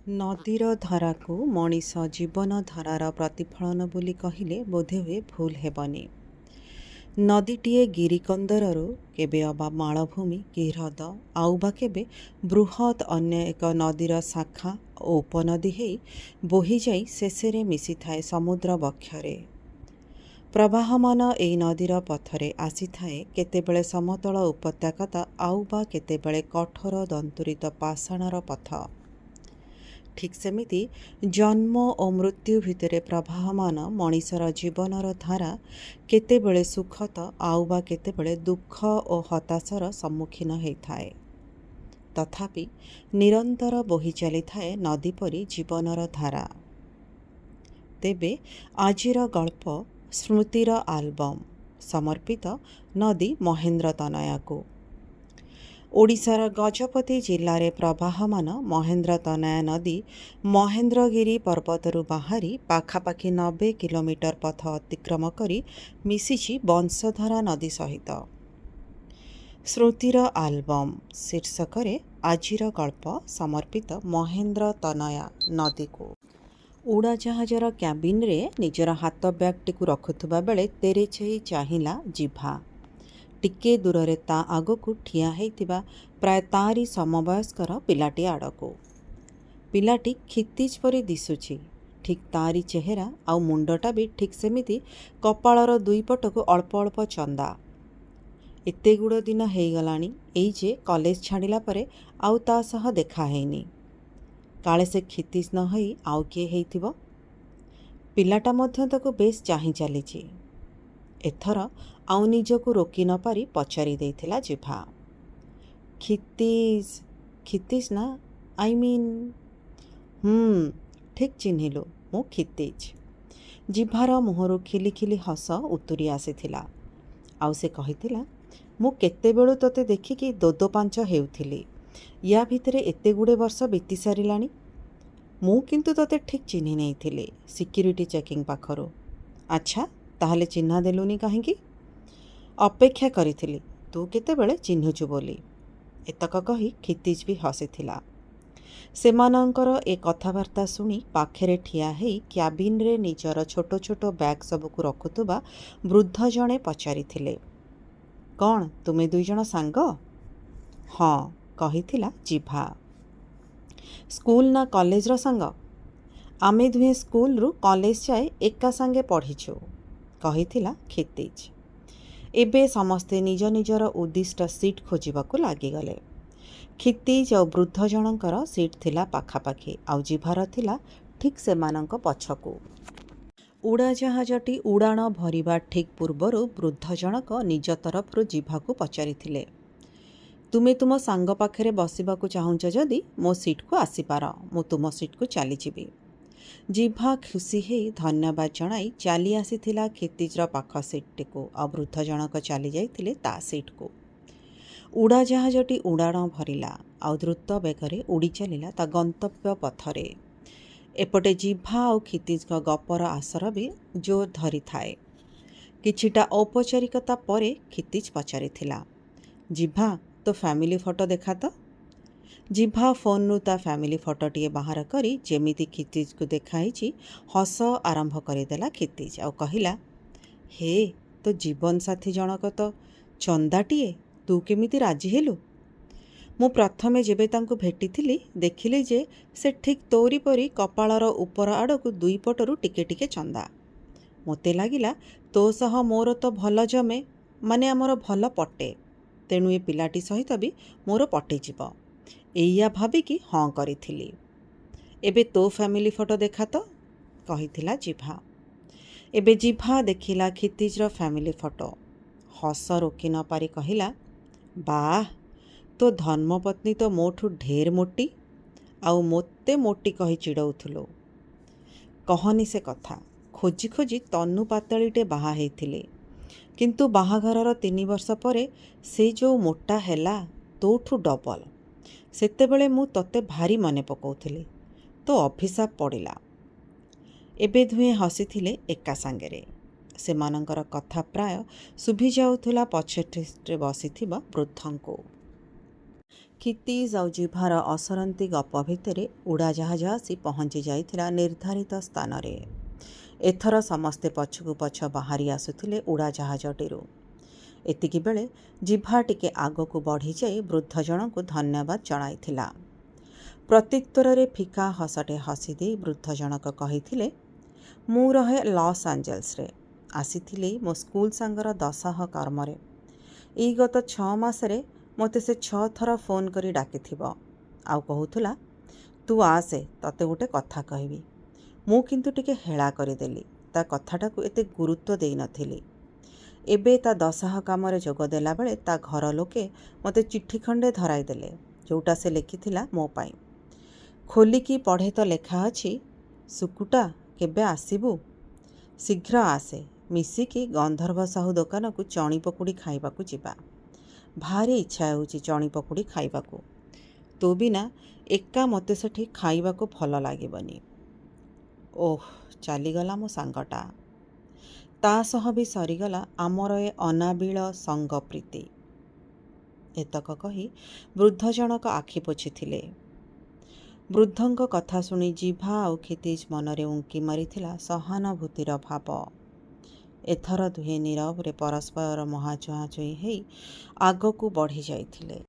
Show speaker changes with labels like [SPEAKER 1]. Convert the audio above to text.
[SPEAKER 1] ନଦୀର ଧାରାକୁ ମଣିଷ ଜୀବନଧାରାର ପ୍ରତିଫଳନ ବୋଲି କହିଲେ ବୋଧହୁଏ ଭୁଲ ହେବନି। ନଦୀଟିଏ ଗିରିକନ୍ଦରରୁ କେବେ ଅବା ମାଳଭୂମି କି ହ୍ରଦ ଆଉ ବା କେବେ ବୃହତ୍ ଅନ୍ୟ ଏକ ନଦୀର ଶାଖା ଓ ଉପନଦୀ ହେଇ ବୋହିଯାଇ ଶେଷରେ ମିଶିଥାଏ ସମୁଦ୍ର ବକ୍ଷରେ। ପ୍ରବାହମାନ ଏଇ ନଦୀର ପଥରେ ଆସିଥାଏ କେତେବେଳେ ସମତଳ ଉପତ୍ୟକା ତ ଆଉ ବା କେତେବେଳେ କଠୋର ଦନ୍ତୁରିତ ପାଷାଣର ପଥ। ଠିକ୍ ସେମିତି ଜନ୍ମ ଓ ମୃତ୍ୟୁ ଭିତରେ ପ୍ରବାହମାନ ମଣିଷର ଜୀବନର ଧାରା କେତେବେଳେ ସୁଖ ତ ଆଉ ବା କେତେବେଳେ ଦୁଃଖ ଓ ହତାଶାର ସମ୍ମୁଖୀନ ହେଇଥାଏ। ତଥାପି ନିରନ୍ତର ବୋହି ଚାଲିଥାଏ ନଦୀ ପରି ଜୀବନର ଧାରା। ତେବେ ଆଜିର ଗଳ୍ପ ସ୍ମୃତିର ଆଲବମ୍ ସମର୍ପିତ ନଦୀ ମହେନ୍ଦ୍ରତନୟାକୁ। ଓଡ଼ିଶାର ଗଜପତି ଜିଲ୍ଲାରେ ପ୍ରବାହମାନ ମହେନ୍ଦ୍ରତନୟା ନଦୀ ମହେନ୍ଦ୍ରଗିରି ପର୍ବତରୁ ବାହାରି ପାଖାପାଖି 90 କିଲୋମିଟର ପଥ ଅତିକ୍ରମ କରି ମିଶିଛି ବଂଶଧାରା ନଦୀ ସହିତ। ସ୍ମୃତିର ଆଲବମ୍ ଶୀର୍ଷକରେ ଆଜିର ଗଳ୍ପ ସମର୍ପିତ ମହେନ୍ଦ୍ରତନୟା ନଦୀକୁ। ଉଡ଼ାଜାହାଜର କ୍ୟାବିନରେ ନିଜର ହାତ ବ୍ୟାଗ୍‌ଟିକୁ ରଖୁଥିବା ବେଳେ ତେରେଛେଇ ଚାହିଁଲା ଜିଭା, ଟିକେ ଦୂରରେ ତା' ଆଗକୁ ଠିଆ ହେଇଥିବା ପ୍ରାୟ ତା'ରି ସମବୟସ୍କର ପିଲାଟି ଆଡ଼କୁ। ପିଲାଟି କ୍ଷିତିଜ ପରି ଦିଶୁଛି। ଠିକ୍ ତା'ରି ଚେହେରା ଆଉ ମୁଣ୍ଡଟା ବି ଠିକ୍ ସେମିତି କପାଳର ଦୁଇପଟକୁ ଅଳ୍ପ ଅଳ୍ପ ଚନ୍ଦା। ଏତେଗୁଡ଼େ ଦିନ ହେଇଗଲାଣି ଏଇ ଯେ କଲେଜ ଛାଡ଼ିଲା ପରେ ଆଉ ତା' ସହ ଦେଖା ହେଇନି। କାଳେ ସେ କ୍ଷିତିଜ ନ ହେଇ ଆଉ କିଏ ହେଇଥିବ। ପିଲାଟା ମଧ୍ୟ ତାକୁ ବେଶ୍ ଚାହିଁ ଚାଲିଛି। ଏଥର ଆଉ ନିଜକୁ ରୋକି ନ ପାରି ପଚାରି ଦେଇଥିଲା ଜିଭା। କ୍ଷିତିଜ, କ୍ଷିତିଜ ନା? I mean, ହୁଁ, ଠିକ୍ ଚିହ୍ନିଲୁ, ମୁଁ କ୍ଷିତିଜ। ଜିଭାର ମୁହଁରୁ ଖିଲି ଖିଲି ହସ ଉତୁରି ଆସିଥିଲା। ଆଉ ସେ କହିଥିଲା, ମୁଁ କେତେବେଳୁ ତୋତେ ଦେଖିକି ଦୋଦୋପାଞ୍ଚ ହେଉଥିଲି। ୟା ଭିତରେ ଏତେଗୁଡ଼େ ବର୍ଷ ବିତି ସାରିଲାଣି। ମୁଁ କିନ୍ତୁ ତୋତେ ଠିକ୍ ଚିହ୍ନି ନେଇଥିଲି ସିକ୍ୟୁରିଟି ଚେକିଂ ପାଖରୁ। ଆଚ୍ଛା, ତାହେଲେ ଚିହ୍ନା ଦେଲୁନି କାହିଁକି? ଅପେକ୍ଷା କରିଥିଲି ତୁ କେତେବେଳେ ଚିହ୍ନୁଛୁ ବୋଲି। ଏତକ କହି କ୍ଷିତିଜ ବି ହସିଥିଲା। ସେମାନଙ୍କର ଏ କଥାବାର୍ତ୍ତା ଶୁଣି ପାଖରେ ଠିଆ ହେଇ କ୍ୟାବିନରେ ନିଜର ଛୋଟ ଛୋଟ ବ୍ୟାଗ୍ ସବୁକୁ ରଖୁଥିବା ବୃଦ୍ଧ ଜଣେ ପଚାରିଥିଲେ, କ'ଣ ତୁମେ ଦୁଇଜଣ ସାଙ୍ଗ? ହଁ, କହିଥିଲା ଜିଭା। ସ୍କୁଲ ନା କଲେଜର ସାଙ୍ଗ? ଆମେ ଦୁହେଁ ସ୍କୁଲରୁ କଲେଜ ଯାଏ ଏକା ସାଙ୍ଗେ ପଢ଼ିଛୁ, କହିଥିଲା କ୍ଷିତିଜ। ଏବେ ସମସ୍ତେ ନିଜ ନିଜର ଉଦ୍ଦିଷ୍ଟ ସିଟ୍ ଖୋଜିବାକୁ ଲାଗିଗଲେ। କ୍ଷିତିଜ ଆଉ ବୃଦ୍ଧ ଜଣଙ୍କର ସିଟ୍ ଥିଲା ପାଖାପାଖି ଆଉ ଜିଭାର ଥିଲା ଠିକ୍ ସେମାନଙ୍କ ପଛକୁ। ଉଡ଼ାଜାହାଜଟି ଉଡ଼ାଣ ଭରିବା ଠିକ୍ ପୂର୍ବରୁ ବୃଦ୍ଧ ଜଣକ ନିଜ ତରଫରୁ ଜିଭାକୁ ପଚାରିଥିଲେ, ତୁମେ ତୁମ ସାଙ୍ଗ ପାଖରେ ବସିବାକୁ ଚାହୁଁଛ ଯଦି ମୋ ସିଟ୍‌କୁ ଆସିପାର, ମୁଁ ତୁମ ସିଟ୍‌କୁ ଚାଲିଯିବି। ଜିଭା ଖୁସି ହେଇ ଧନ୍ୟବାଦ ଜଣାଇ ଚାଲି ଆସିଥିଲା କ୍ଷିତିଜର ପାଖ ସିଟ୍‌ଟିକୁ ଆଉ ବୃଦ୍ଧ ଜଣକ ଚାଲି ଯାଇଥିଲେ ତା' ସିଟ୍‌କୁ। ଉଡ଼ାଜାହାଜଟି ଉଡ଼ାଣ ଭରିଲା ଆଉ ଦ୍ରୁତ ବେଗରେ ଉଡ଼ି ଚାଲିଲା ତା' ଗନ୍ତବ୍ୟ ପଥରେ। ଏପଟେ ଜିଭା ଆଉ କ୍ଷିତିଜଙ୍କ ଗପର ଆସର ବି ଜୋର ଧରିଥାଏ। କିଛିଟା ଔପଚାରିକତା ପରେ କ୍ଷିତିଜ ପଚାରିଥିଲା, ଜିଭା, ତୋ ଫ୍ୟାମିଲି ଫଟୋ ଦେଖା ତ। ଜିଭା ଫୋନ୍‌ରୁ ତା' ଫ୍ୟାମିଲି ଫଟୋଟିଏ ବାହାର କରି ଯେମିତି କ୍ଷିତିଜକୁ ଦେଖାଇଛି, ହସ ଆରମ୍ଭ କରିଦେଲା କ୍ଷିତିଜ ଆଉ କହିଲା, ହେ, ତୋ ଜୀବନସାଥୀ ଜଣକ ତ ଚନ୍ଦାଟିଏ, ତୁ କେମିତି ରାଜି ହେଲୁ? ମୁଁ ପ୍ରଥମେ ଯେବେ ତାଙ୍କୁ ଭେଟିଥିଲି, ଦେଖିଲି ଯେ ସେ ଠିକ୍ ତୋରି ପରି କପାଳର ଉପର ଆଡ଼କୁ ଦୁଇପଟରୁ ଟିକେ ଟିକେ ଚନ୍ଦା। ମୋତେ ଲାଗିଲା ତୋ ସହ ମୋର ତ ଭଲ ଜମେ, ମାନେ ଆମର ଭଲ ପଟେ, ତେଣୁ ଏ ପିଲାଟି ସହିତ ବି ମୋର ପଟିଯିବ। ଏଇଆ ଭାବିକି ହଁ କରିଥିଲି। ଏବେ ତୋ ଫ୍ୟାମିଲି ଫଟୋ ଦେଖା ତ, କହିଥିଲା ଜିଭା। ଏବେ ଜିଭା ଦେଖିଲା କ୍ଷିତିଜର ଫ୍ୟାମିଲି ଫଟୋ। ହସ ରୋକି ନ ପାରି କହିଲା, ବାଃ, ତୋ ଧର୍ମପତ୍ନୀ ତ ମୋଠୁ ଢେର ମୋଟି, ଆଉ ମୋତେ ମୋଟି କହି ଚିଡ଼ଉଥିଲୁ। କହନି ସେ କଥା, ଖୋଜି ଖୋଜି ତନୁ ପାତଳୀଟେ ବାହା ହେଇଥିଲି। କିନ୍ତୁ ବାହାଘରର 3 ବର୍ଷ ପରେ ସେ ଯୋଉ ମୋଟା ହେଲା, ତୋଠୁ ଡବଲ। ସେତେବେଳେ ମୁଁ ତୋତେ ଭାରି ମନେ ପକଉଥିଲି। ତୋ ଅଭିଶାପ ପଡ଼ିଲା। ଏବେ ଦୁହେଁ ହସିଥିଲେ ଏକା ସାଙ୍ଗରେ। ସେମାନଙ୍କର କଥା ପ୍ରାୟ ଶୁଭିଯାଉଥିଲା ପଛ ସିଟ୍‌ରେ ବସିଥିବା ବୃଦ୍ଧଙ୍କୁ। କ୍ଷିତିଜ୍ ଆଉ ଜିଭାର ଅସରନ୍ତି ଗପ ଭିତରେ ଉଡ଼ାଜାହାଜ ଆସି ପହଞ୍ଚି ଯାଇଥିଲା ନିର୍ଦ୍ଧାରିତ ସ୍ଥାନରେ। ଏଥର ସମସ୍ତେ ପଛକୁ ପଛ ବାହାରି ଆସୁଥିଲେ ଉଡ଼ାଜାହାଜଟିରୁ। ଏତିକିବେଳେ ଜିଭା ଟିକେ ଆଗକୁ ବଢ଼ିଯାଇ ବୃଦ୍ଧ ଜଣଙ୍କୁ ଧନ୍ୟବାଦ ଜଣାଇଥିଲା। ପ୍ରତ୍ୟୁତ୍ତରରେ ଫିକା ହସଟେ ହସିଦେଇ ବୃଦ୍ଧ ଜଣକ କହିଥିଲେ, "ମୁଁ ରହେ ଲସ୍ ଆଞ୍ଜେଲସରେ। ଆସିଥିଲି ମୋ ସ୍କୁଲ ସାଙ୍ଗର ଦଶାହ କର୍ମରେ। ଏଇ ଗତ 6 ମାସରେ ମୋତେ ସେ ଛଅଥର ଫୋନ୍ କରି ଡାକିଥିବ। ଆଉ କହୁଥିଲା, ତୁ ଆସେ, ତତେ ଗୋଟେ କଥା କହିବି। ମୁଁ କିନ୍ତୁ ଟିକେ ହେଳା କରିଦେଲି। ତା କଥାଟାକୁ ଏତେ ଗୁରୁତ୍ୱ ଦେଇନଥିଲି। ଏବେ ତା ଦଶାହ କାମରେ ଯୋଗ ଦେଲାବେଳେ ତା ଘର ଲୋକେ ମୋତେ ଚିଠି ଖଣ୍ଡେ ଧରାଇଦେଲେ, ଯୋଉଟା ସେ ଲେଖିଥିଲା ମୋ ପାଇଁ। ଖୋଲିକି ପଢ଼େ ତ ଲେଖା ଅଛି, ଶୁକୁଟା, କେବେ ଆସିବୁ? ଶୀଘ୍ର ଆସେ, ମିଶିକି ଗନ୍ଧର୍ବ ସାହୁ ଦୋକାନକୁ ଚଣି ପକୁଡ଼ି ଖାଇବାକୁ ଯିବା। ଭାରି ଇଚ୍ଛା ହେଉଛି ଚଣି ପକୁଡ଼ି ଖାଇବାକୁ। ତୋ ବିନା ଏକା ମୋତେ ସେଠି ଖାଇବାକୁ ଭଲ ଲାଗିବନି। ଓଃ, ଚାଲିଗଲା ମୋ ସାଙ୍ଗଟା। ତା ସହ ବି ସରିଗଲା ଆମର ଏ ଅନାବିଳ ସଙ୍ଗପ୍ରୀତି।" ଏତକ କହି ବୃଦ୍ଧ ଜଣକ ଆଖି ପୋଛିଥିଲେ। ବୃଦ୍ଧଙ୍କ କଥା ଶୁଣି ଜିଭା ଆଉ କ୍ଷିତିଜ ମନରେ ଉଙ୍କି ମାରିଥିଲା ସହାନୁଭୂତିର ଭାବ। ଏଥର ଦୁହେଁ ନୀରବରେ ପରସ୍ପରର ମୁହାଁ ଛୁଆଁଛୁଇଁ ହେଇ ଆଗକୁ ବଢ଼ି ଯାଇଥିଲେ।